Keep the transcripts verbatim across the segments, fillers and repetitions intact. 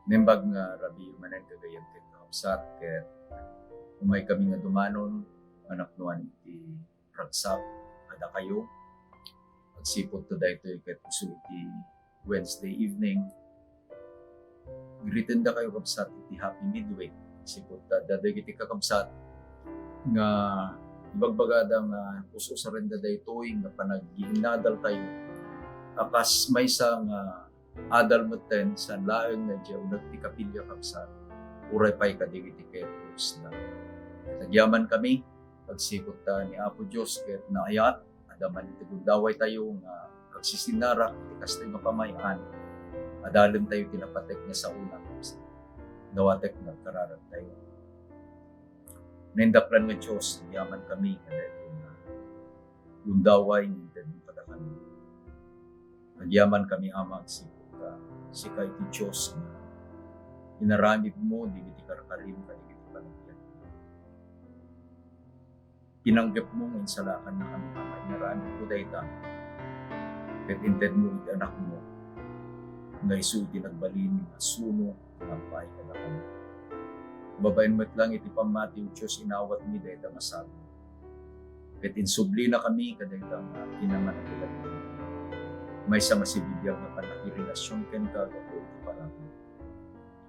Naimbag nga rabii manen gagayyem ket kakabsat, ket umaykami nga dumanon nga napnoan iti ragsakkayo. Agsipud ta daytoy ket isu iti Wednesday evening, greetendakayo, kabsat, iti Happy Midweek. Agsipud ta adda dagiti kakabsat nga ibagbagada nga us-usarenda daytoy nga panag-iinadaltayo a kas maysa nga adal metten, saan laeng nga idiay uneg ti kapilya, kabsat, uray pay kadagiti ketosda. Ket agyamankami, agsipud ta ni Apo Dios ket naayat, adda man iti gundawaytayo nga agsisinarak iti kastoy nga pamay-an. Adalentayo ti napateg nga saona, kabsat. Dawatek nga agkararagtayo. Naindaklan nga Dios, agyamankami kadaytoy nga gundaway nga intedmo kadakami. Agyamankami, Ama, agsipud ta sika iti Dios nga inaramidmo dagiti karkarim kadagiti panagbiag. Pinanggepmo nga insalakannakami, Ama, inaramidmo dayta. Ket intedmo iti Anakmo nga isu iti nagbalin nga suno nga agpaay kadakami. Babaen met laeng iti pammati, O Dios, inawatmi dayta nga sagut. Ket insublinakami kadayta nga kinamanakilanmi. Maysa nga sibibiag nga pannakirelasion kenka gapu iti parabur.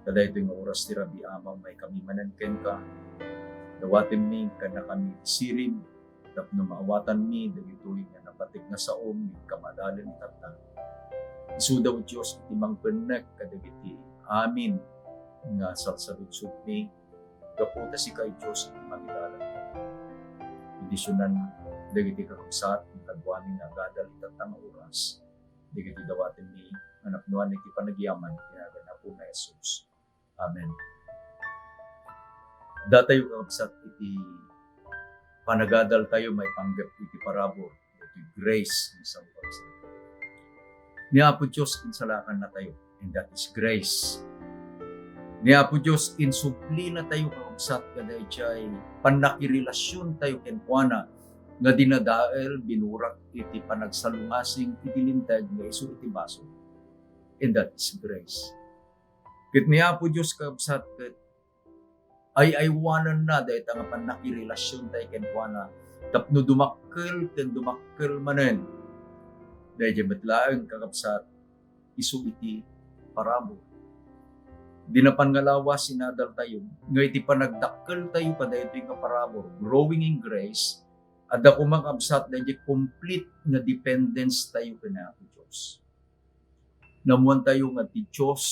Kadaytoy nga oras ti rabii, Ama, umaykami manen kenka. Dawatenmi kadakami iti sirib tapno maawatanmi dagitoy nga napateg nga saom nga ikam adalen itatta. Isuda, O Dios, iti mangpennek kadagiti amin nga salsaludsodmi, gapu ta sika, O Dios, iti mangidalan. Bendisionan dagiti kakabsat nga kaduami nga agadal itatta nga oras. Dagiti dawatenmi nga napnoan iti panagyaman ti nagan Apo nga Jesus. Amen. Datayo, kakabsat, iti panagadaltayo maipanggep iti parabur, iti grace ni San Jose. Ni Apo Dios, insalakannatayo, and that is grace. Ni Apo Dios, insublinatayo, kakabsat, kadaydiay pannakirelasiontayo kenkuana nga dinadael, binurak iti panagsalungasing iti linteg nga isu iti basol. And that is grace. Ket ni Apo Dios, kabsat, ket ay-aywanenna dayta nga pannakirelasiontayo kenkuana tapno dumakkel ken dumakkel manen. Daydiay met laeng, kakabsat, isu iti parabur. Di napan nga lawas inadaltayo nga iti panagdakkeltayo kadaytoy nga parabur, growing in grace, adda koma, kabsat, daydiay complete nga dependence tayo ken Apo Dios. Naammoantayo nga ti Dios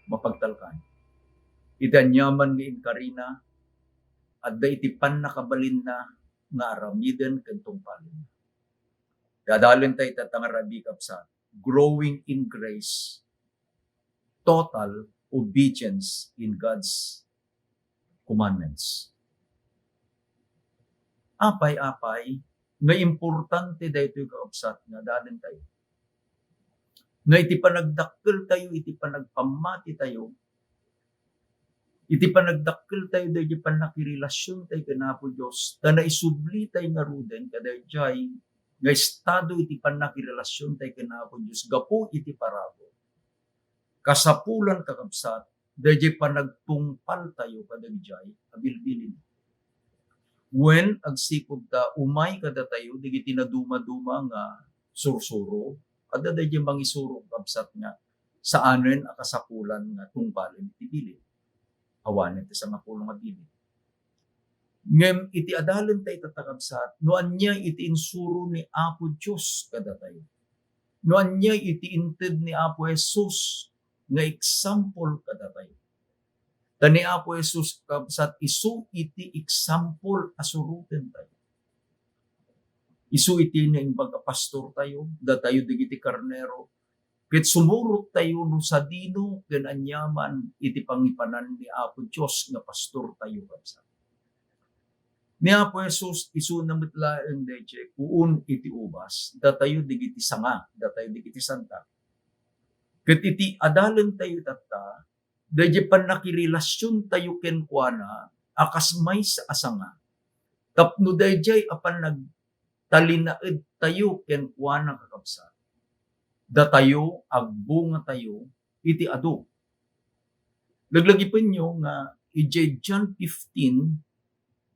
mapagtalkan. Iti aniaman nga inkarina, adda iti pannakabalinna nga aramiden ken tungpalenna. Dadalentayo itatta nga rabii, kabsat, growing in grace, total obedience in God's commandments. Apay-apay nga importante daytoy, kakabsat, nga adalentayo. Nga iti panagdakkeltayo, iti panagpammatitayo, iti panagdakkeltayo daydiay pannakirelasiontayo ken Apo Dios, ta naisublitayo ngaruden kadaydiay nga estado iti pannakirelasiontayo ken Apo Dios gapu iti parabur. Kasapulan, kakabsat, daydiay panagtungpaltayo kadagdiay a bilbilin. Wen, agsipud ta umay kadatayo dagiti nadumaduma nga sursuro, adda daydiay mangisuro, kabsat, nga saanen a kasapulan nga tungpalen iti bilin. Awanen ti sangapulo nga bilin. Ngem iti adalentayo itatta, kabsat, no ania iti insuro ni Apo Dios kadatayo, no ania iti inted ni Apo Jesus nga example kadatayo. Ta ni Apo Jesus, kabsat, isu iti example a surotentayo. Isu iti naimbag a pastortayo, datayo dagiti karnero, ket sumurottayo no sadino ken aniaman iti pangipanan ni Apo Dios nga pastortayo, kabsat. Ni Apo Jesus, isuna met laeng daydiay puon iti ubas, datayo dagiti sanga, datayo dagiti santa. Ket iti adalentayo itatta, daydiay pannakirelasiontayo kenkuana a kas maysa a sanga. Tapno daydiay a panagtalinaedtayo kenkuana, kakabsat, datayo agbungatayo iti adu. Laglagipenyo nga idiay John fifteen,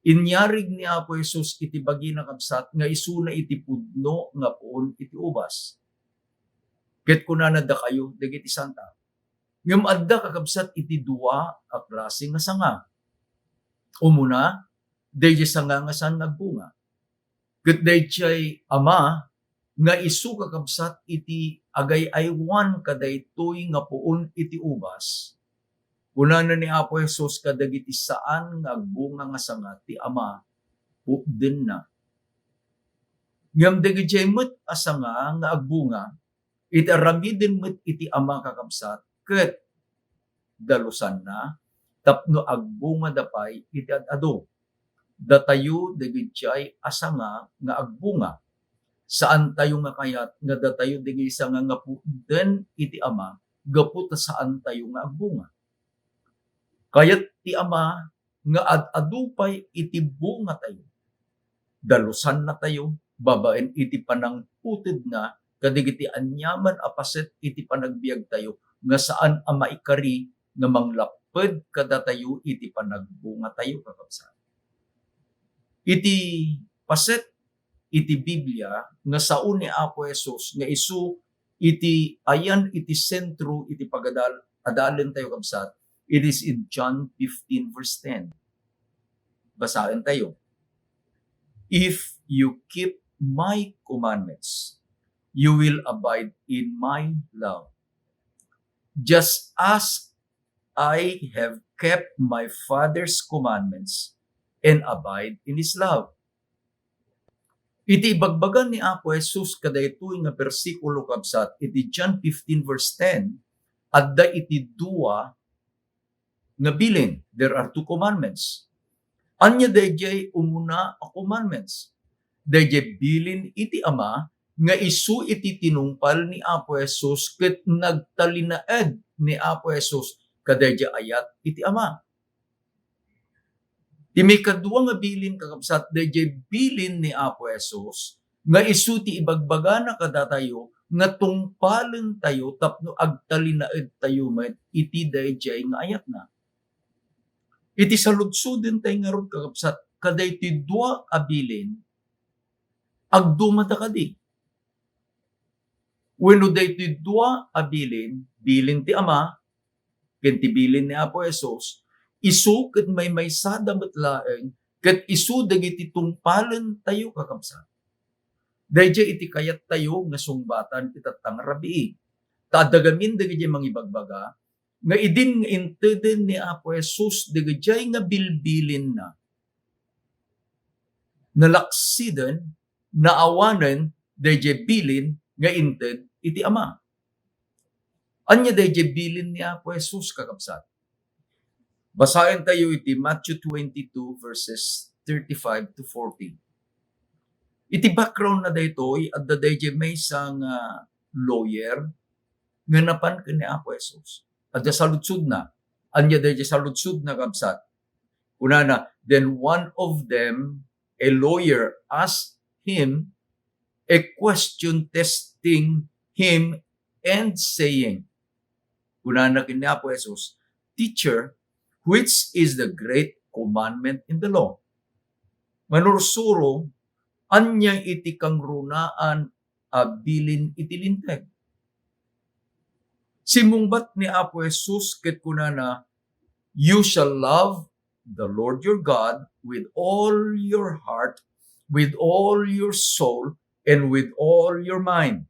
inyarig ni Apo Jesus iti bagina, kabsat, nga isuna iti pudno nga puon iti ubas. Ket kunana dakayo dagiti santa, ngem adda, kakabsat, iti dua a klase nga sanga. Umuna, daydiay sanga nga saan nga agbunga. Ket daydiay ama nga isu, kakabsat, iti agay-aywan kadaytoy nga puon iti ubas, kunana ni Apo Jesus kadagiti saan nga agbunga nga sanga ti ama, putdenna. Ngem dagiti met a sanga nga agbunga, iti aramiden met iti ama, kakabsat, ket dalusanna tapno agbungada pay iti ad-adu. Datayo dagiti a sanga nga agbunga. Saantayo nga kayat nga datayo dagiti sanga nga putden iti ama gapu ta saantayo nga agbunga. Kayat ti ama nga ad-adu pay iti bungatayo. Dalusannatayo babaen iti panangputedna kadagiti aniaman a paset iti panagbiagtayo nga saan a maikari nga manglapped kadatayo iti panagbungatayo, kakabsat. Iti paset iti Biblia nga sao ni Apo Jesus nga isu iti ayan iti sentro iti pagadal-, adalentayo, kabsat, it is in John fifteen verse ten. Basaentayo. "If you keep my commandments, you will abide in my love, just as I have kept my Father's commandments and abide in his love." Iti ibagbaga ni Apo Jesus kadaytoy nga bersikulo, kabsat, iti John fifteen verse ten, adda iti dua nga bilin. There are two commandments. Ania daydiay umuna a commandments? Daydiay bilin iti Ama nga isu iti tinungpal ni Apo Jesus ket nagtalinaed ni Apo Jesus kadaydiay ayat iti Ama. Ti maikadua nga bilin, kakabsat, daydiay bilin ni Apo Jesus nga isu ti ibagbagana kadatayo nga tungpalentayo tapno agtalinaedtayo met iti daydiay nga ayatna. Iti saludsodentayo ngarud, kakabsat, kadaytoy dua a bilin, agdumada kadi? Wenno daytoy dua a bilin, bilin ti Ama ken ti bilin ni Apo Jesus, isu ket maymaysada met laeng, ket isu dagiti tungpalentayo, kakabsat. Daydiay iti kayattayo nga sungbatan iti tatta nga rabii. Ta adda gamin dagiti mangibagbaga nga idin nga inteden ni Apo Jesus dagiti nga bilbilinna, nalaksiden, naawanen daydiay bilin nga inted iti Ama. Ania daydiay bilin ni Apo Jesus, kakabsat? Basaentayo iti Matthew twenty-two, verses thirty-five to forty. Iti background na daytoy, adda daydiay maysa nga lawyer nga napan ken ni Apo Jesus. Adda saludsodna. Ania daydiay saludsodna, kabsat? Kunana, "Then one of them, a lawyer, asked him a question, testing him and saying," kunana ken ni Apo Jesus, "Teacher, which is the great commandment in the law?" Manursuro, ania iti kangrunaan a bilin iti Linteg? Simmungbat ni Apo Jesus ket kunana, "You shall love the Lord your God with all your heart, with all your soul, and with all your mind.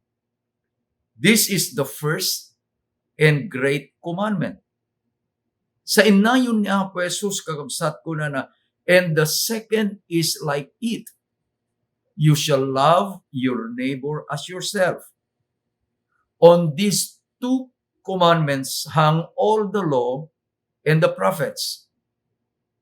This is the first and great commandment." Sainnayon ni Apo Jesus, kakabsat, kunana, "And the second is like it. You shall love your neighbor as yourself. On these two commandments hang all the law and the prophets."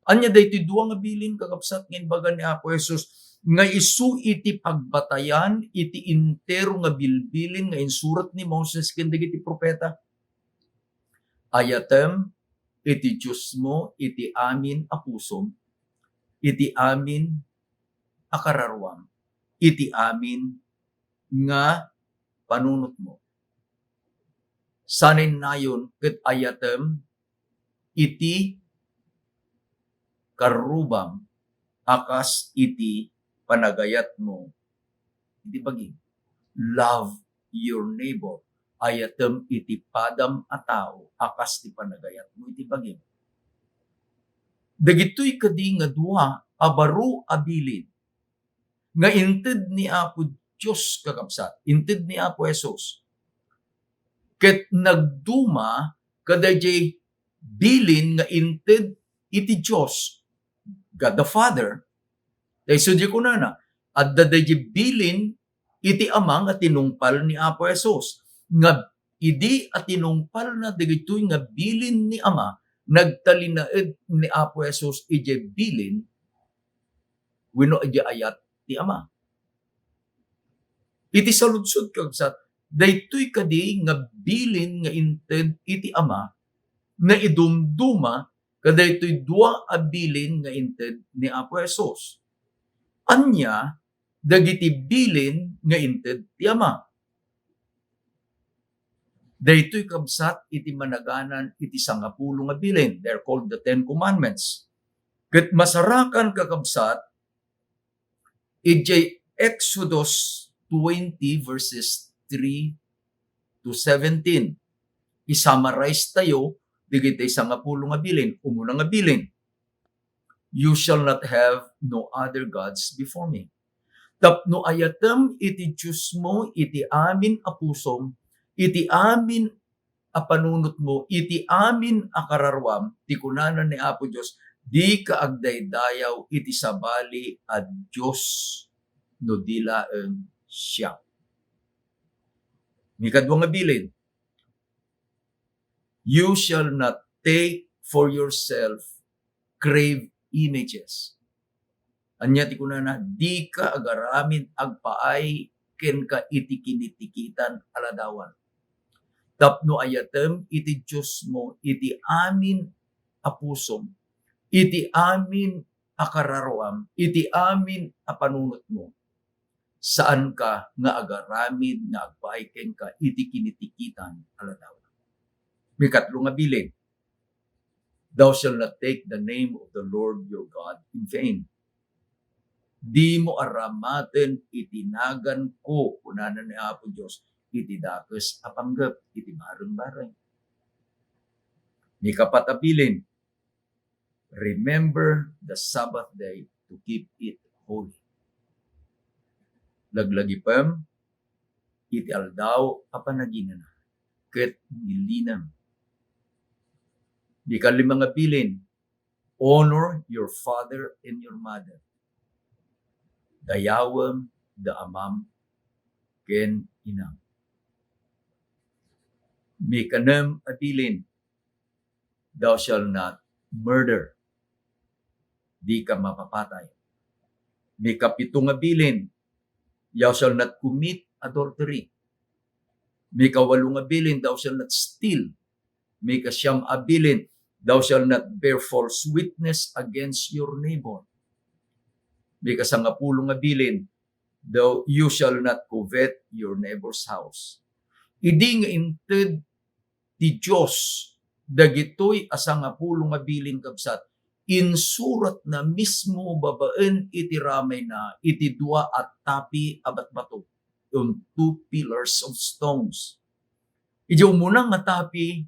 Ania daytoy dua nga bilin, kakabsat, nga imbaga ni Apo Jesus nga isu iti pagbatayan iti entero nga bilbilin nga insurat ni Moses ken dagiti propeta? "Ayatem iti Diosmo iti amin a pusom, iti amin a kararuam, iti amin nga panunotmo." Sainnayon ket ayatem iti karrubam a kas iti panagayatmo iti bagim. Love your neighbor. Ayatem iti padam a tao a kas ti panagayatmo iti bagim. Dagitoy kadi nga dua a baro a bilin nga inted ni Apo Dios, kakabsat, inted ni Apo Jesus. Ket nagduma kadaydiay bilin nga inted iti Dios, God the Father. Ta isu diay kunana, adda daydiay bilin iti Ama nga tinungpal ni Apo Jesus, nga idi a tinungpalna dagitoy nga bilin ni Ama, nagtalinaed ni Apo Jesus idiay bilin wenno idiay ayat ti Ama. Iti saludsod, kakabsat, daytoy kadi nga bilin nga inted iti Ama, naidumduma kadaytoy dua a bilin nga inted ni Apo Jesus. Ania dagiti bilin nga inted ti Ama? Daytoy, kabsat, iti managanan iti sangapulo nga bilin. They're called the Ten Commandments. Ket masarakan, kakabsat, idiay Exodus twenty verses three to seventeen. I-summarize tayo dagiti sangapulo nga bilin. Umuna nga bilin, "You shall not have no other gods before me." Tapno ayatem iti Diosmo iti amin a pusom, iti amin a panunotmo, iti amin a kararuam, ti kunana ni Apo Dios, "Dika agdaydayaw iti sabali a Dios no di laeng siak." Ikadua nga bilin, "You shall not take for yourself grave images." Ania ti kunana? "Dika agaramid agpaay kenka iti kinitikitan a ladawan. Tapno ayatem iti Diosmo iti amin a pusom, iti amin a kararuam, iti amin a panunotmo. Saanka nga agaramid nga agpaay kenka iti kinitikitan a ladawan." Ikatlo nga bilin, "Thou shalt not take the name of the Lord your God in vain." Dimo aramaten iti naganko, kunana ni Apo Dios, iti dakes a panggep iti bareng-bareng. Ikapat a bilin, "Remember the Sabbath day to keep it holy." Laglagipem iti aldaw a panaginana ket ngillinem. Ikalima nga bilin, "Honor your father and your mother." Dayawem da amam ken inam. Ikanem a bilin, "Thou shalt not murder." Dika mapapatay. Ikapito nga bilin, "Thou shalt not commit adultery." Ikawalo nga bilin, "Thou shalt not steal." Ikasiam a bilin, "Thou shalt not bear false witness against your neighbor." Ikasangapulo nga bilin, "Thou, you shall not covet your neighbor's house." Idi nga inted ti Dios dagitoy a sangapulo nga bilin, kabsat, insuratna mismo babaen iti ramayna iti dua a tapi a batbato, on two pillars of stones. Iti umuna nga tapi,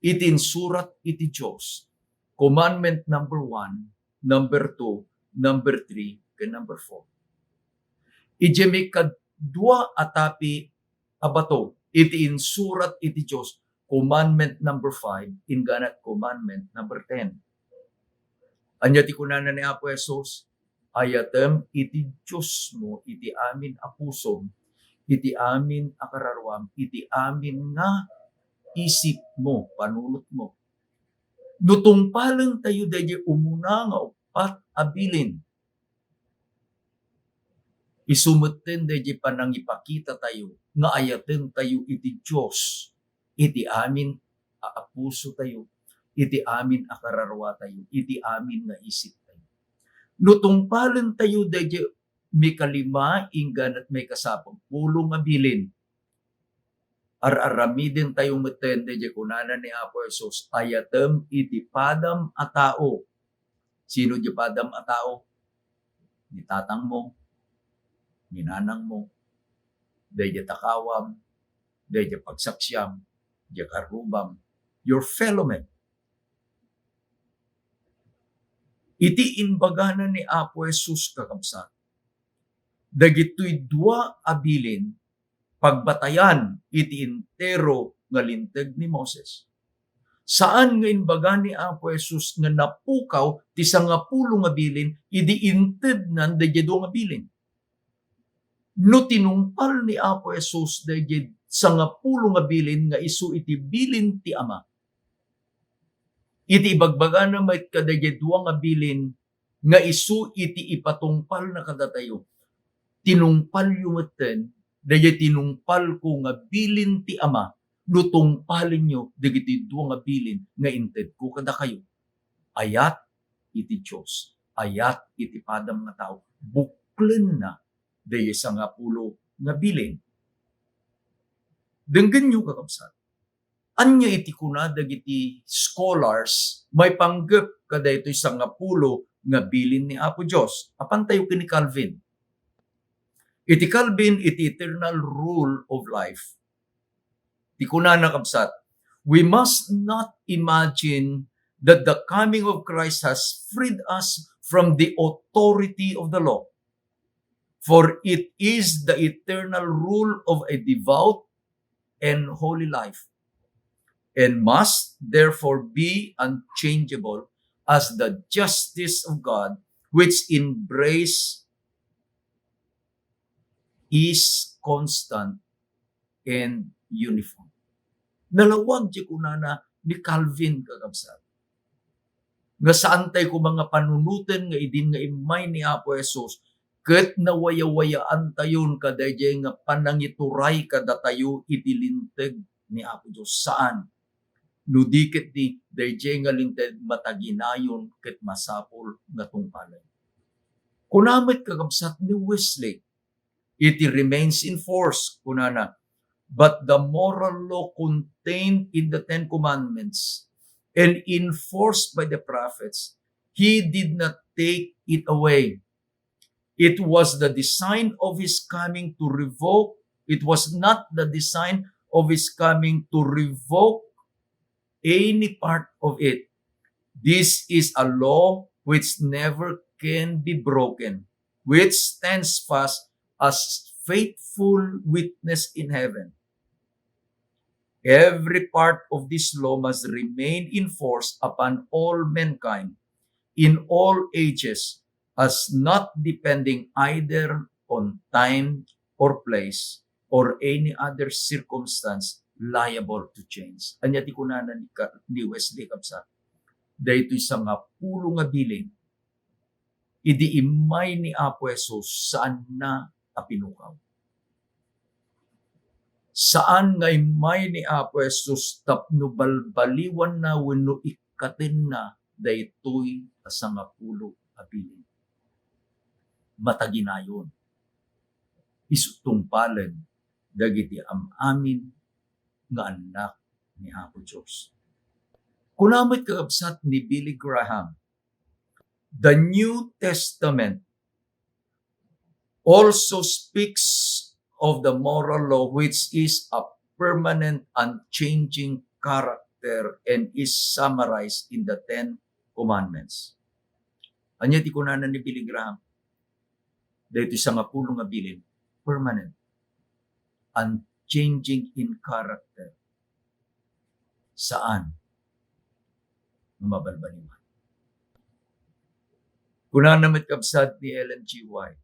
iti insurat iti Dios, commandment number one, number two, number three, ken number four. Iti maikadua a tapi a bato, iti insurat iti Dios, commandment number five, inggana commandment number ten. Ania ti kunana ni Apo Jesus? "Ayatem iti Diosmo iti amin a pusom, iti amin a kararuam, iti amin nga isipmo, panunotmo." No tungpalentayo daydiay umuna nga uppat a bilin, isu metten daydiay panangipakitatayo nga ayatentayo iti Dios iti amin a, a pusotayo, iti amin a kararuatayo, iti amin nga isiptayo. No tungpalentayo daydiay mikalima inggana maikasapul pulo nga bilin, Ar-aramidentayo metten daydiay kunana ni Apo Jesus, "Ayatem iti padam a tao." Sino diay padam a tao? Ni tatangmo, ni nanangmo, daydiay takawam, daydiay pagsaksiam, diay karrubam, your fellow men. Iti imbagana ni Apo Jesus, kakabsat, dagitoy dua a bilin, pagbatayan iti entero nga Linteg ni Moses. Saan nga imbaga ni Apo Jesus nga napukaw ti sangapulo nga bilin idi intednan daydiay dua nga bilin. No tinungpal ni Apo Jesus daydiay sangapulo nga bilin nga isu iti bilin ti Ama, iti ibagbagana met kadaydiay dua nga bilin nga isu iti ipatungpalna kadatayo, tinungpalyo metten daydiay tinungpalko nga bilin ti Ama, no tungpalenyo dagiti dua nga bilin nga intedko kadakayo. Ayat iti Dios, ayat iti padam nga tao, buklenna daydiay sangapulo nga bilin. Denggenyo, kakabsat, ania iti kuna dagiti scholars maipanggep kadaytoy sangapulo nga bilin ni Apo Dios? Apantayo ken ni Calvin. Iti Calvin, iti Eternal Rule of Life, ti kunana, kabsat, "We must not imagine that the coming of Christ has freed us from the authority of the law, for it is the eternal rule of a devout and holy life, and must therefore be unchangeable as the justice of God, which in grace is constant and uniform." Nalawag ti kunana ni Calvin, kakabsat, nga saan tay koma nga panunoten nga idin nga immay ni Apo Jesus, ket nawayawayaan tayon kadaydiay nga panangituray kadatayo iti Linteg ni Apo Dios. Saan? No di ketdi, daydiay nga Linteg mataginayon ket masapul nga tungpalen. Kuna met, kakabsat, ni Wesley, iti Remains in Force, kunana, "But the moral law contained in the Ten Commandments and enforced by the prophets, he did not take it away. It was the design of his coming to revoke, it was not the design of his coming to revoke any part of it. This is a law which never can be broken, which stands fast as faithful witness in heaven. Every part of this law must remain in force upon all mankind in all ages, as not depending either on time or place or any other circumstance liable to change." Ania ti kunana ni Ka-, ni Wesley, kabsat? Daytoy sangapulo nga bilin, idi immay ni Apo Jesus, saanna a pinukaw. Saan nga immay ni Apo Jesus tapno balbaliwanna wenno ikkatenna daytoy a sangapulo a bilin. Mataginayon. Isu tungpalen dagiti am-amin nga annak ni Apo Dios. Kuna met, kakabsat, ni Billy Graham, "The New Testament also speaks of the moral law, which is a permanent, unchanging character and is summarized in the Ten Commandments." Ania ti kunana ni Billy Graham? Daytoy sangapulo nga bilin, permanent, unchanging in character. Saan nga mabalbaliwan. Kunana met, kabsat, ni Ellen G. White,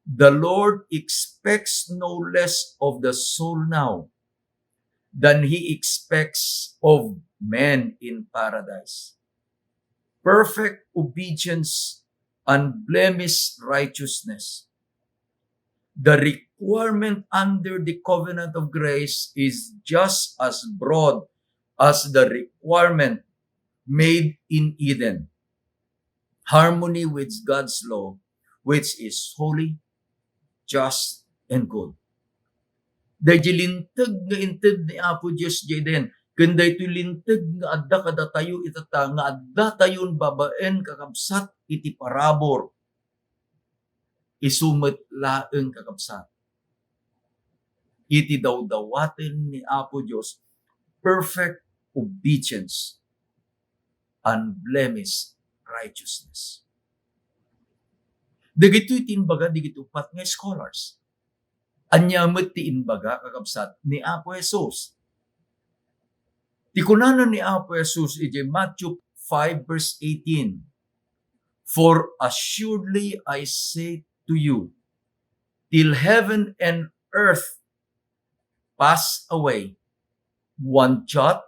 "The Lord expects no less of the soul now than he expects of men in paradise. Perfect obedience, unblemished righteousness." The requirement under the covenant of grace is just as broad as the requirement made in Eden. Harmony with God's law, which is holy, just, and good. Daydi linteg nga inted ni Apo Dios idiay Eden, ken daytoy linteg nga adda kadatayo itata, nga addatayon babaen, kakabsat, iti parabur. Isu met laeng, kakabsat, iti dawdawaten ni Apo Dios, perfect obedience and blameless righteousness. Dagitoy ti imbaga dagiti uppat nga scholars. Ania met ti imbaga, kakabsat, ni Apo Jesus? Ti kunana ni Apo Jesus idiay Matthew five verse eighteen, "For assuredly I say to you, till heaven and earth pass away, one jot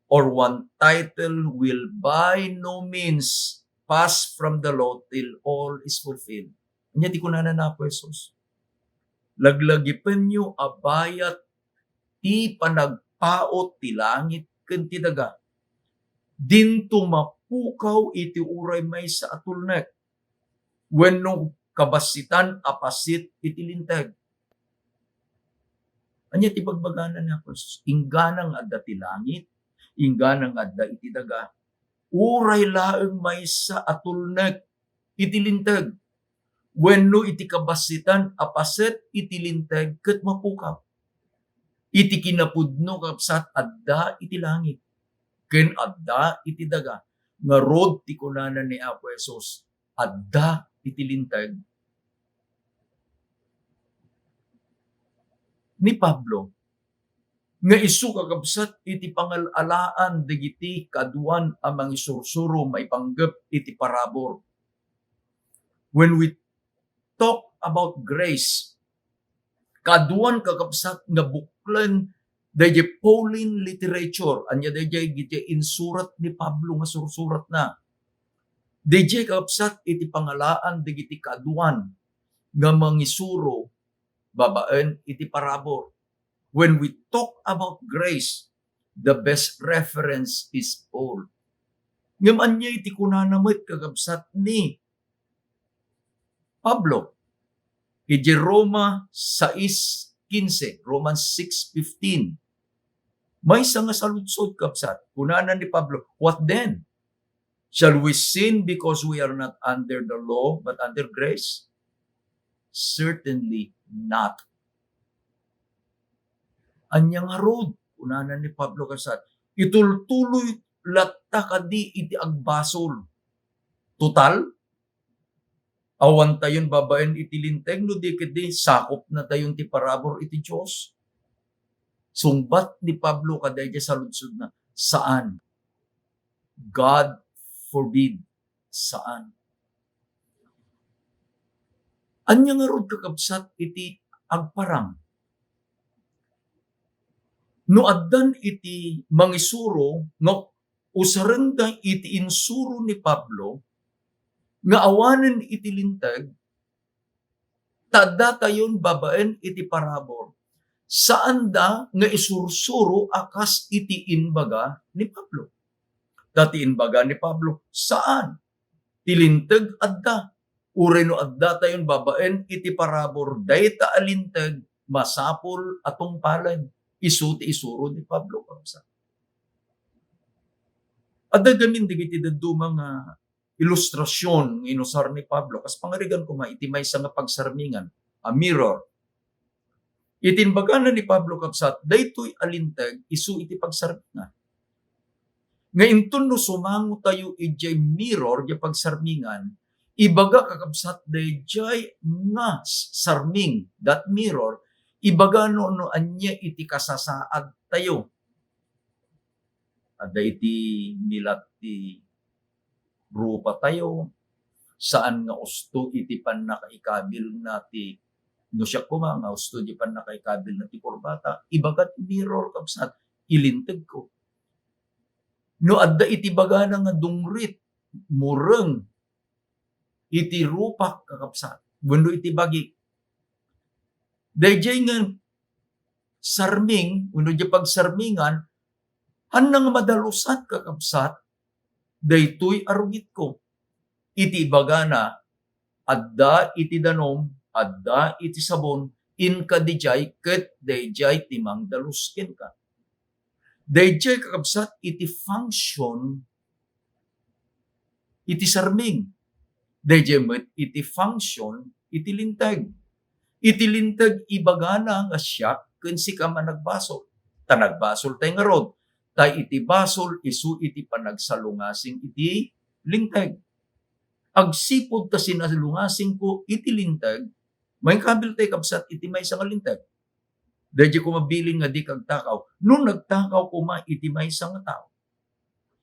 or one tittle will by no means pass from the law till all is fulfilled." Ania ti kunana ni Apo Jesus? "Laglagipenyo a bayat ti panagpaut ti langit ken ti daga. Dinto mapukaw iti uray maysa a tulnek, wenno kabassitan a paset iti linteg." Ania ti bagbagana ni Apo Jesus? Inggana nga adda ti langit, inggana nga adda iti daga, uray laeng maysa a tulnek iti linteg, wenno iti kabassitan a paset iti linteg ket mapukaw. Iti kinapudno, kabsat, adda iti langit ken adda iti daga. Ngarud, ti kunana ni Apo Jesus, adda iti linteg ni Pablo, nga isu, kakabsat, iti pangal-alaan dagiti kaduan a mangisursuro maipanggep iti parabur. When we talk about grace, kaduan, kakabsat, nga buklen daydiay Pauline literature, ania daydiay, daydiay insurat ni Pablo nga sursuratna. Daydiay, kakabsat, iti pangalaan dagiti kaduan nga mangisuro babaen iti parabur. When we talk about grace, the best reference is Paul. Ngem ania iti kunana met, kakabsat, ni Pablo idiay Roma sais quince, Romans six fifteen? Maysa nga saludsod, kabsat. Kunana ni Pablo, "What then? Shall we sin because we are not under the law, but under grace? Certainly not." Ania ngarud, kunana ni Pablo, kabsat, itultuloy latta kadi iti agbasol? Total, awantayon babaen iti linteg no di ketdi sakopnatayon ti parabur iti Dios? Sungbat ni Pablo kadaydiay saludsodna, "Saan. God forbid." Saan. Ania ngarud, kakabsat, iti agparang? No addan iti mangisuro nga usarenda iti insuro ni Pablo nga awanen iti linteg, ta addatayon babaen iti parabur, saanda nga isursuro a kas iti imbaga ni Pablo. Ta ti imbaga ni Pablo, saan. Ti linteg adda. Uray no addatayon babaen iti parabur dayta a linteg, masapul a tungpalen. Isu ti isuro ni Pablo, kabsat. Adda gamin dagiti dadduma nga ilustrasion nga inusar ni Pablo, kas pangarigan koma iti maysa nga pagsarmingan a mirror. Iti imbagana ni Pablo, kabsat, daytoy a linteg isu iti pagsarmingan. Nga inton no sumangotayo idiay mirror, idiay pagsarmingan, ibaga, kakabsat, daydiay nga s-, sarming, that mirror, ibaga no, no ania iti kasasaadtayo. Adda iti milat ti rupatayo, saan nga usto iti pannakaikabilna ti, no siak koma nga usto iti pannakaikabilna ti kurbata, ibaga ti mirror, kabsat, ilintegko. No adda iti bagana nga dungrit, mureng iti rupak, kakabsat, wenno iti bagik, daydiay nga sarming wenno diay pagsarmingan, haanna nga madalusan, kakabsat, daytoy a rugitko. Iti ibagana, adda iti danum, adda iti sabon, inka didiay ket daydiay ti mangdalus kenka. Daydiay, kakabsat, iti function iti sarming. Daydiay met iti function iti linteg. Iti linteg, ibagana nga siak ken sika a managbasol. Ta nagbasoltay ngarud, ta iti basol isu iti panagsalungasing iti linteg. Agsipud ta sinalungasingko iti linteg, maikabiltay, kabsat, iti maysa nga linteg. Daydiay koma bilin nga dika agtakaw. No nagtakaw koma iti maysa nga tao,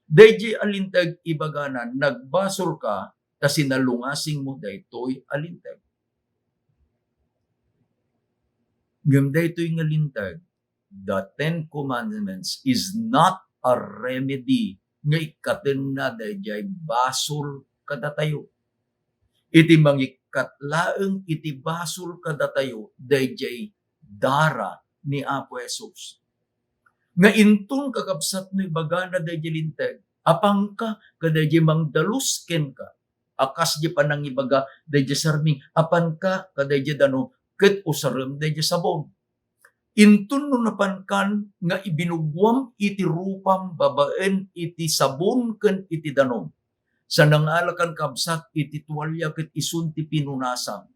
daydiay a linteg, ibagana, nagbasolka ta sinalungasingmo daytoy a linteg. Ngem daytoy nga linteg, the Ten Commandments is not a remedy nga ikkatenna daydiay basol kadatayo. Iti mangikkat laeng iti basol kadatayo, daydiay dara ni Apo Jesus. Nga inton, kakabsat, no ibagana daydiay linteg, apanka kadaydiay mangdalus kenka, a kas di panangibaga daydiay sarming, apanka kadaydiay danum, ket usarem daydiay sabon. Inton no napankan nga ibinugwam iti rupam babaen iti sabon ken iti danum, sa nangalakan, kabsat, iti tualia ket isun ti pinunasam,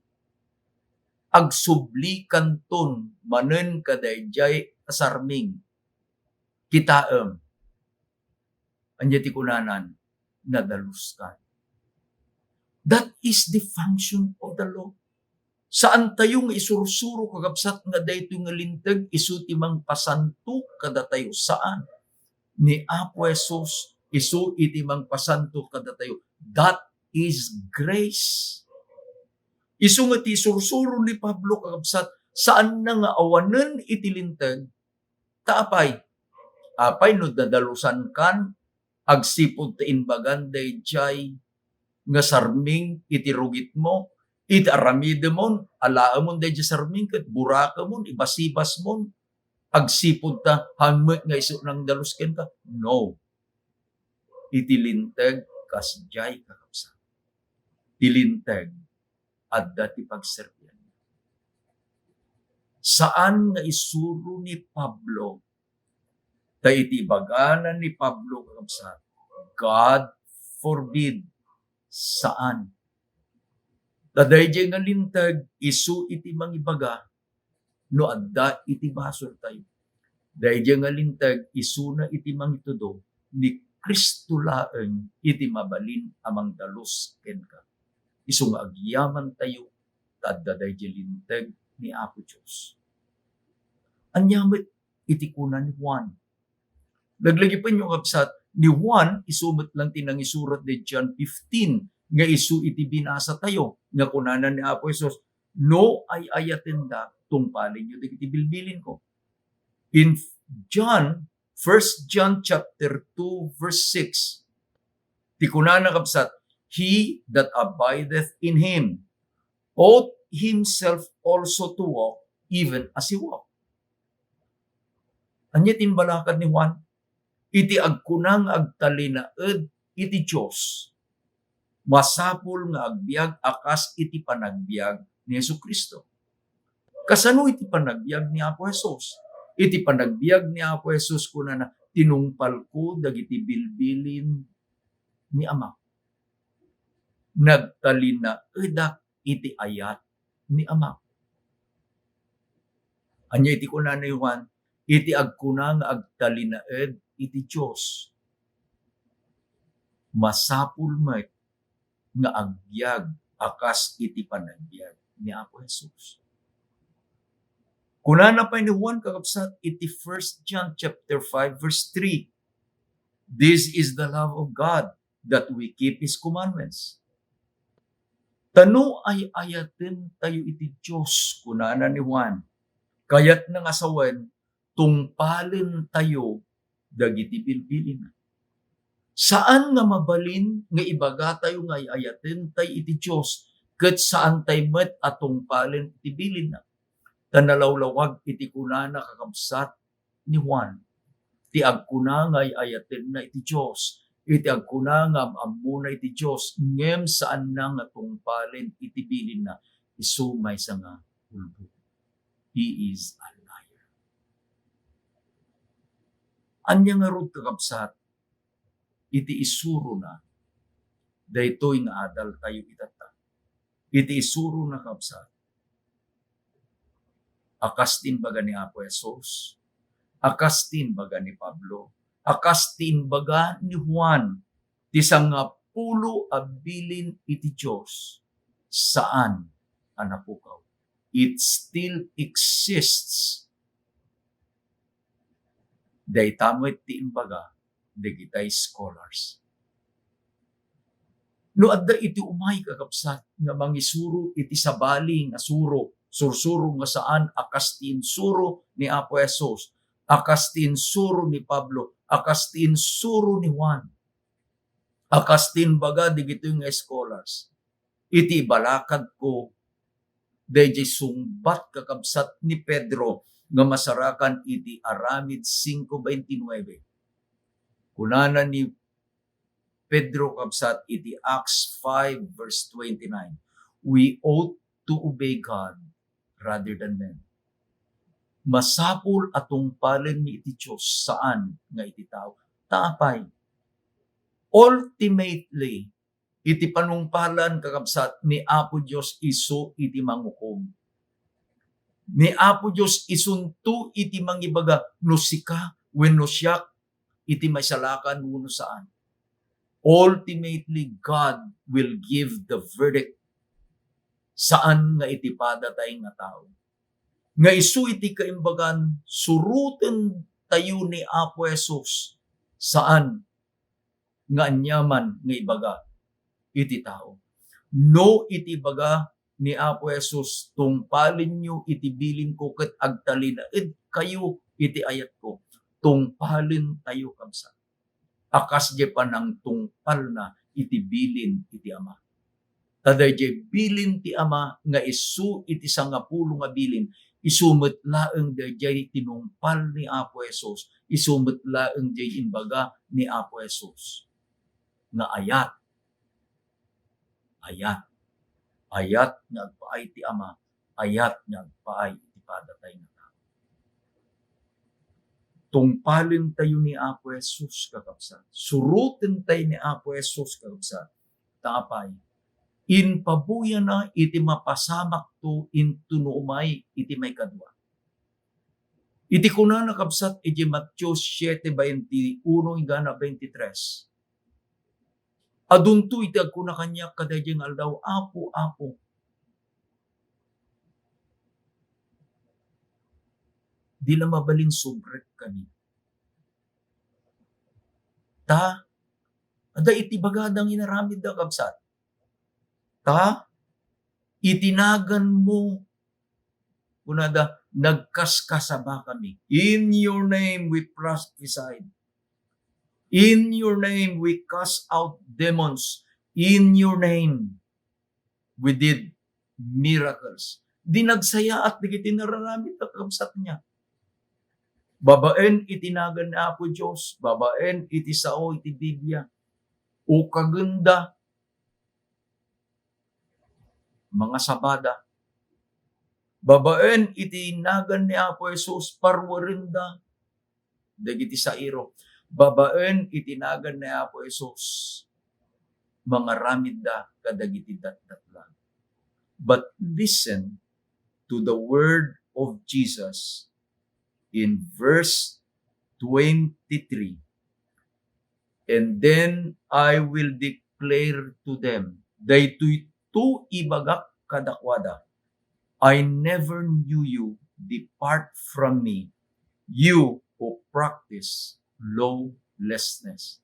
agsublikanton manen kadaydiay a sarming. Kitaem, ania ti kunanan? Nadaluskan. That is the function of the law. Saantayo nga isursuro, kakabsat, nga daytoy nga linteg isu ti mangpasanto kadatayo. Saan. Ni Apo Jesus isu iti mangpasanto kadatayo. That is grace. Isu nga ti isursuro ni Pablo, kakabsat, saanna nga awanen iti linteg. Ta apay? Apay no nadalusankan agsipud ta imbagan daydiay nga sarming iti rugitmo, iti aramidemon, alaemon daydiay sarming ket burakemon, ibasibasmon, agsipud ta haan met nga isu nangdalus kenka? No. Iti linteg, kasdiay, kakabsat. Ti linteg, adda ti pagserbian. Saan nga isuro ni Pablo. Ta iti ibagana ni Pablo, kakabsat, God forbid. Saan. Ta daydiay nga linteg, isu iti mangibaga no adda iti basoltayo. Daydiay nga linteg, isuna iti mangitudo, ni Cristo laeng iti mabalin a mangdalus kenka. Isu nga agyamantayo ta adda daydiay linteg ni Apo Dios. Ania met iti kuna ni Juan? Laglagipenyo, kabsat, ni Juan, isu met lang ti nangisurat daydiay John fifteen, nga isu iti binasatayo, nga kunana ni Apo Jesus, "No ay-ayatendak, tungpalenyo dagiti bilbilinko." In John, First John chapter two, verse six, ti kunana, kabsat, "He that abideth in him ought himself also to walk even as he walked." Ania ti imbalakad ni Juan? Iti agkuna nga agtalinaed iti Dios, masapul nga agbiag a kas iti panagbiag ni Jesu-Cristo. Kasano iti panagbiag ni Apo Jesus? Iti panagbiag ni Apo Jesus, kunana, "Tinungpalko dagiti bilbilin ni Amak. Nagtalinaedak iti ayat ni Amak." Ania iti kuna ni Juan? Iti agkuna nga agtalinaed iti Dios, masapul met nga agbiag a kas iti panagbiag ni Apo Jesus. Kunana pay ni Juan, kakabsat, iti First John chapter five, verse three, "This is the love of God, that we keep His commandments." Ta no ay-ayaten tayo iti Dios, kunana ni Juan, kayatna nga sawen, tungpalen tayo dagiti bilbilinna. Saan nga mabalin nga ibaga tayo nga ay-ayaten tay iti Dios, ket saan tay met a tungpalen iti bilinna. Ta nalawlawag iti kunana, kakabsat, ni Juan. Ti agkuna nga ay-ayatenna iti Dios, iti agkuna nga am-ammona iti Dios, ngem saanna nga tungpalen iti bilinna, isu maysa nga ulbod. He is a liar. Ania ngarud, kakabsat, iti isurona daytoy nga adaltayo itatta? Iti isurona, kabsat, a kas ti imbaga ni Apo Jesus, a kas ti imbaga ni Pablo, a kas ti imbaga ni Juan, ti sangapulo a bilin iti Dios, saan a napukaw. It still exists. Dayta met ti imbaga dagitay scholars. No adda iti umay, kakabsat, nga mangisuro iti sabali nga suro, sursuro nga saan a kas ti insuro ni Apo Jesus, a kas ti insuro ni Pablo, a kas ti insuro ni Juan, a kas ti imbaga dagitoy nga scholars, iti ibalakadko daydiay sungbat, kakabsat, ni Pedro nga masarakan iti Aramid singko bentinuebe. Kunana ni Pedro, kabsat, iti Acts five verse twenty-nine, "We ought to obey God rather than men." Masapul a tungpalenmi iti Dios, saan nga iti tao. Ta apay? Ultimately, iti panungpalan, kakabsat, ni Apo Dios isu iti mangukom. Ni Apo Dios isunto iti mangibaga no sika wenno siak iti maisalakan wenno saan. Ultimately, God will give the verdict. Saan nga iti padatay nga tao. Nga isu iti kaimbagan, suroten tayo ni Apo Jesus. Saan nga aniaman nga ibaga iti tao. No iti ibaga ni Apo Jesus, "Tungpalenyo iti bilinko ket agtalinaedkayo iti ayatko." Tungpalen tayo, kabsat, a kasdiay panangtungpalna iti bilin iti Ama. Ta daydiay bilin ti Ama nga isu iti sangapulo nga bilin, isu met laeng daydiay tinungpal ni Apo Jesus, isu met laeng diay imbaga ni Apo Jesus nga ayat, ayat, ayat nga agpaay ti Ama, ayat nga agpaay iti padatay nga tao. Tungpalen tayo ni Apo Jesus, kakabsat. Suroten tayo ni Apo Jesus, kakabsat. Ta apay? Impabuyana iti mapasamakto intono umay iti maikadua. Iti kunana, kabsat, iti Mateo siete veintiuno inggana veintitres, adunto iti agkuna kaniak kadaydiay nga aldaw, "Apo, Apo, di la mabalin subrekami." Ta, adda iti bagada nga inaramidda, kabsat. Ta, iti naganmo, kunada, "Nagkaskasabakami. In your name we prophesied. In your name we cast out demons. In your name we did miracles." Di nagsayaat dagiti nararamid a kabsat niya. Babaen iti nagan ni Apo Dios, babaen iti sao iti Biblia, ukagenda, mangasabada. Babaen iti nagan ni Apo Jesus, parwarenda dagiti sairo. Babaen iti nagan ni Apo Jesus, mangaramidda kadagiti datdatlag. But listen to the word of Jesus in verse twenty-three. "And then I will declare to them," daytoy to ibagak kadakuada, "I never knew you, depart from me, you who practice lawlessness."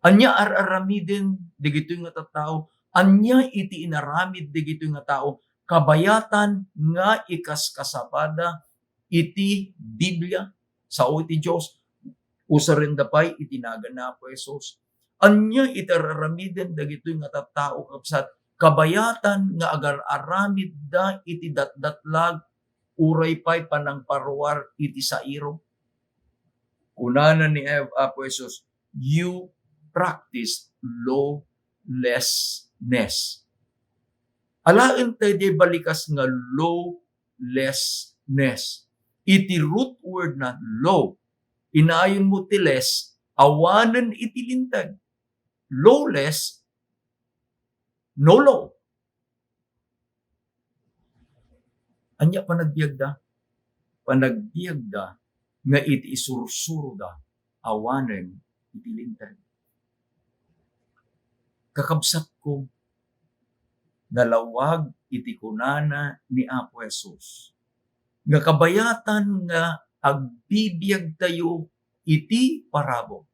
Ania ar-aramiden dagitoy nga tattao? Ania iti inaramid dagitoy nga tao? Kabayatan nga ikaskasabada iti Biblia, sao iti Dios, usarenda pay iti nagan ni Apo Jesus. Ania iti ar-aramiden dagitoy nga tattao, kabsat? Kabayatan nga agar-aramidda iti datdatlag, uray pay panangparuar iti sairo. Kunana ni Ev-, Apo Jesus, "You practice lawlessness." Alaen tayo di balikas nga law less lawlessness. Iti root word na law, inayonmo ti less, awanen iti linteg. Lawless, no law. Ania panagbiagda? Panagbiagda nga iti isursuroda awanen iti linteg. Kakabsatko, nalawag iti kunana ni Apo Jesus nga kabayatan nga agbibiagtayo iti parabur.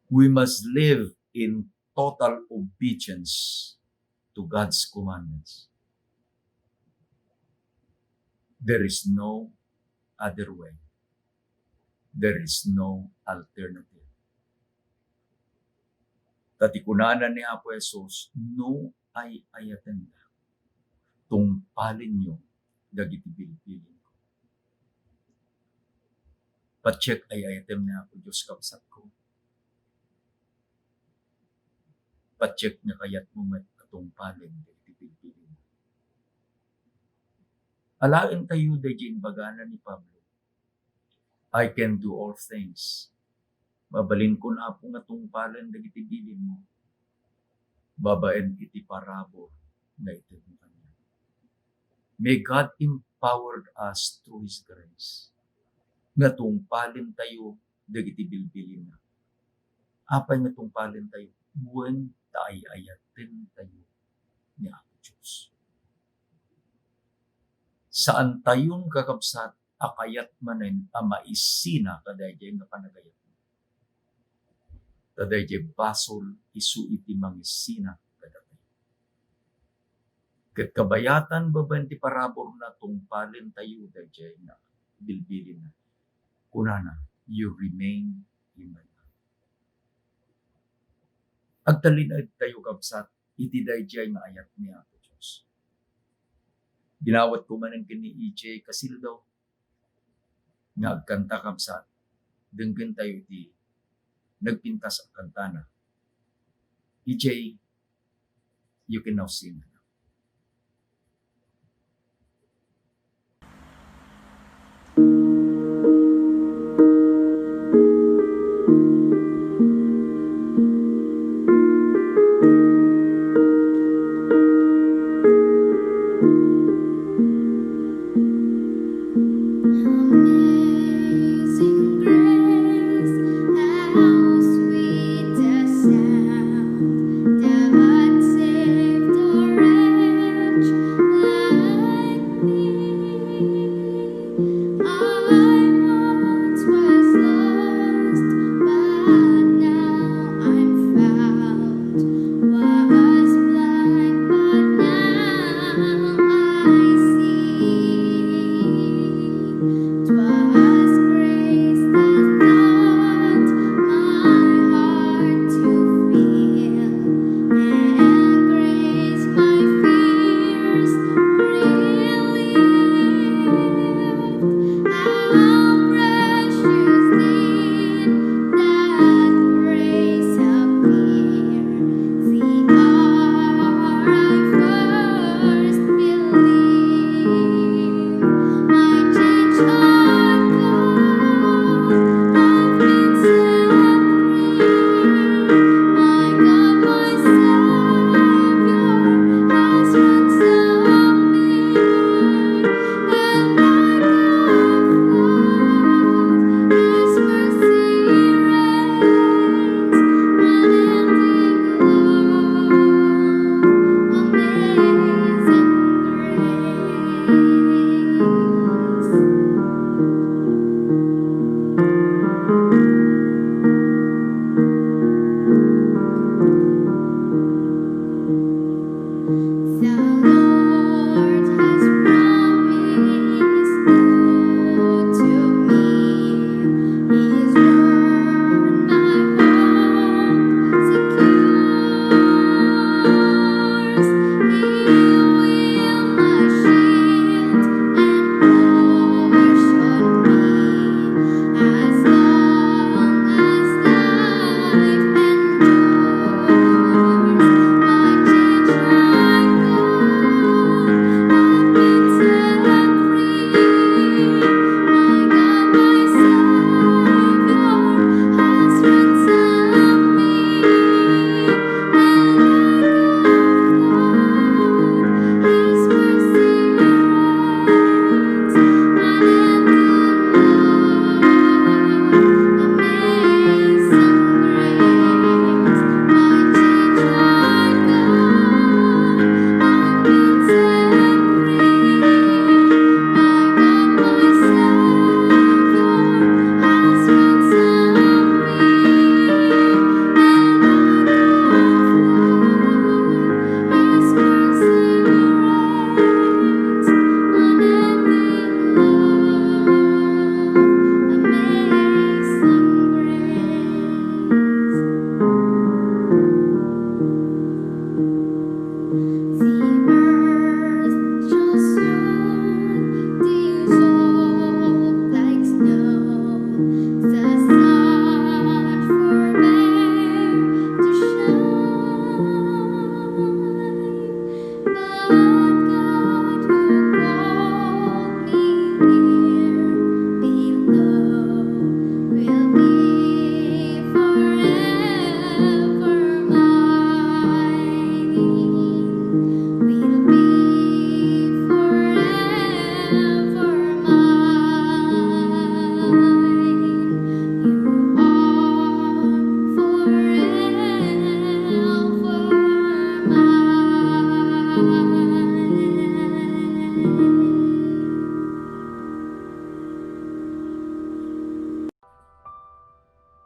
We must live in total obedience to God's commandments. There is no other way. There is no alternative. Ta ti kunana ni Apo Jesus, no ay-ayatenda, tungpalenyo dagiti bilbilinko. Patiek ay-ayatem ni Apo Dios, kabsatko. Patiek nga kayatmo met a tungpalen dagiti bilbilinna. Alaentayo daydi imbagana ni Pablo, "I can do all things." Mabalinkon, Apo, nga tungpalen dagiti bilinmo babaen iti parabur nga itedmo kaniak. May God empowered us through His grace nga tungpalentayo dagiti bilbilinna. Apay nga tungpalentayo? Wen ta ay-ayatentayo ni Apo Dios. Saantayon, kakabsat, a kayat manen a maisina kadaydiay nga panagayat. Ta daydiay basol isu iti mangisina kadatayo. Ket kabayatan, babaen ti paraburna, tungpalentayo daydiay nga bilbilinna. Kunana, "You remain in my love." Agtalinaedtayo, kabsat, iti daydiay nga ayat ni Apo Dios. Dinawatko manen ken ni E J Casildo nga agkanta, kabsat. Denggentayo iti nagpintas a kantana. E J, you can now sing.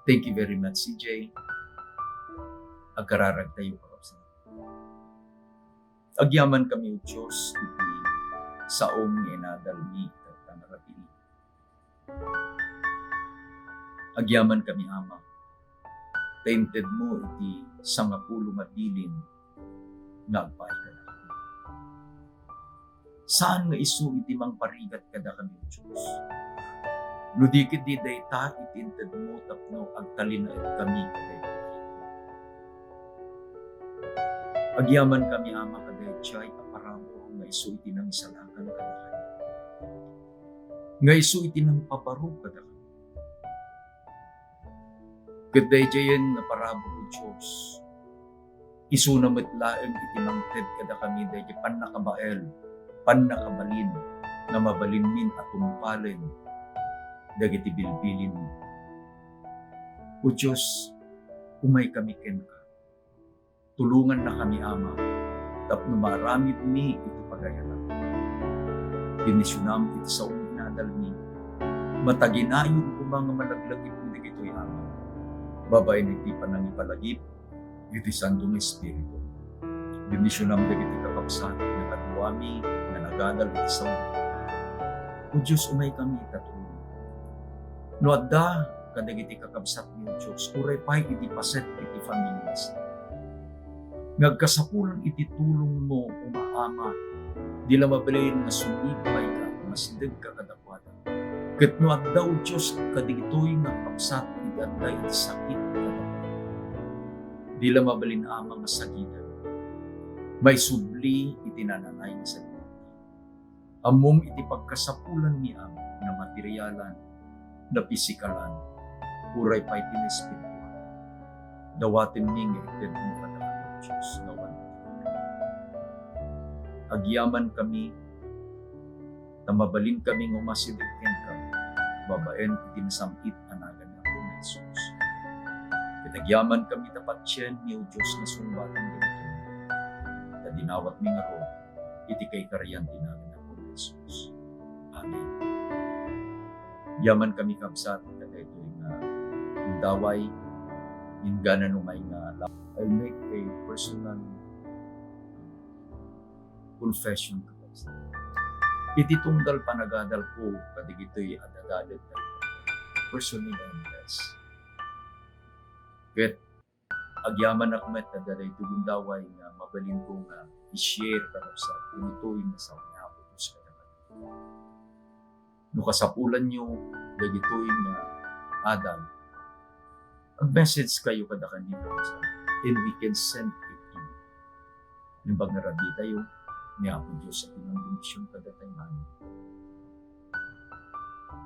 Thank you very much, C J. Agkararagtayo, kakabsat. Agyamankami, O Dios, iti saom nga inadalmi ket panarabii. Agyamankami, Ama, ta intedmo iti sangapulo nga bilin nga agpaay kadakami. Saan nga isu iti mangparigat kadakami, O Dios. No di ketdi dayta iti intedmo tapno agtalinaedkami kadaytoy. Agyamankami, Ama, kadaydiay a parabur nga isu iti nangisalakan kadakami. Nga isu iti nangpabaro kadakami. Ket daydiayen nga parabur, O Dios, isuna met laeng iti mangted kadakami daydi pannakabael, pannakabalin, nga mabalinmin a tungpalen dagiti bilbilinmi. O Dios, umaykami kenka. Tulongannakami, Ama, tapno maaramidmi iti pagayatan. Bendisionam iti saom nga inadalmi. Mataginayon koma nga malaglagipmi dagitoy, Ama, babaen iti panangipalagip iti Santo nga Espiritu. Bendisionam dagiti kakabsat nga kaduami nga nagadal iti saom. O Dios, umaykami ta tulongam. No adda kadagiti kakabsatmi, O Dios, uray pay iti paset iti familias, nga agkasapulan iti tulongmo, Ama, Ama, di la mabalin nga sumipayka, masidegka kadakuada. Ket no adda, O Dios, kadagitoy nga kakabsat iti adda iti sakit kadakuada, di la mabalin, Ama, nga sagiden. Maisubli iti nananay nga sakit. Ammom iti pagkasapulanmi, Ama, na materialan, na pisikalan, uray pay ti naespirituan. Dawatenmi nga itedmo kadakami, O Dios, nga awan. Agyamankami, ta mabalinkami nga umasideg kenka babaen iti nasam-it a nagan ni Apo Jesus. Ket agyamankami ta patienmi, O Dios, nga sungbaten dagitoy, ta dinawatmi ngarud iti kaikarian ti nagan ni Apo Jesus. Amen. Agyamankami, kabsat, kadaytoy nga gundaway, inggana no may nga la-, I'll make a personal confession, kabsat. Iti tunggal panagadalko kadagitoy a dadalek, personally I'm blessed. Ket agyamanak met ta daytoy gundaway nga mabalinko nga i-share, kabsat, dagitoy nga sao ni Apo Dios kadakayo. No kasapulanyo dagitoy nga adal, mag-message kayo kadakami, kabsat, and we can send it to you. Naimbag nga rabii tayo, ni Apo Dios a pinangbendision kadatayo amin.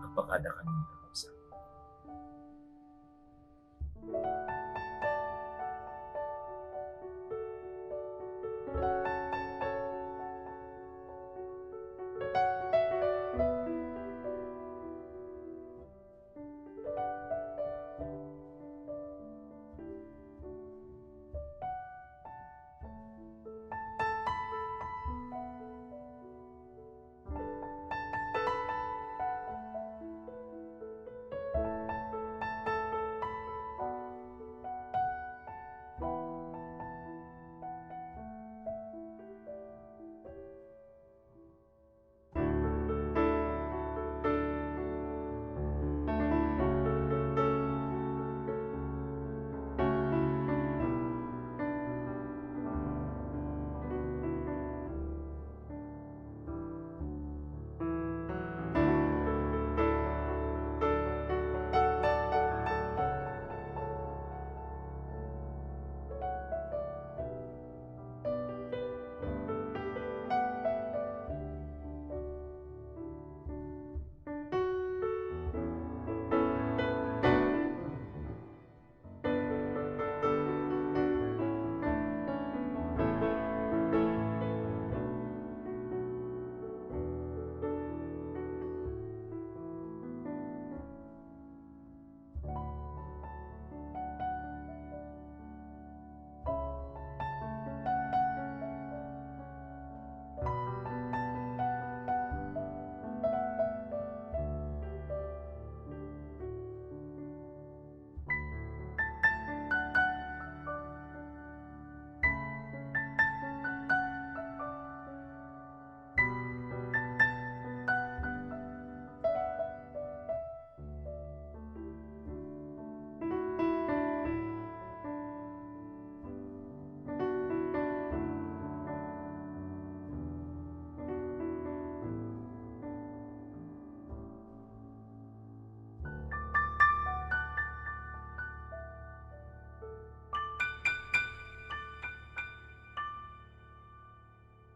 Agpakada kami.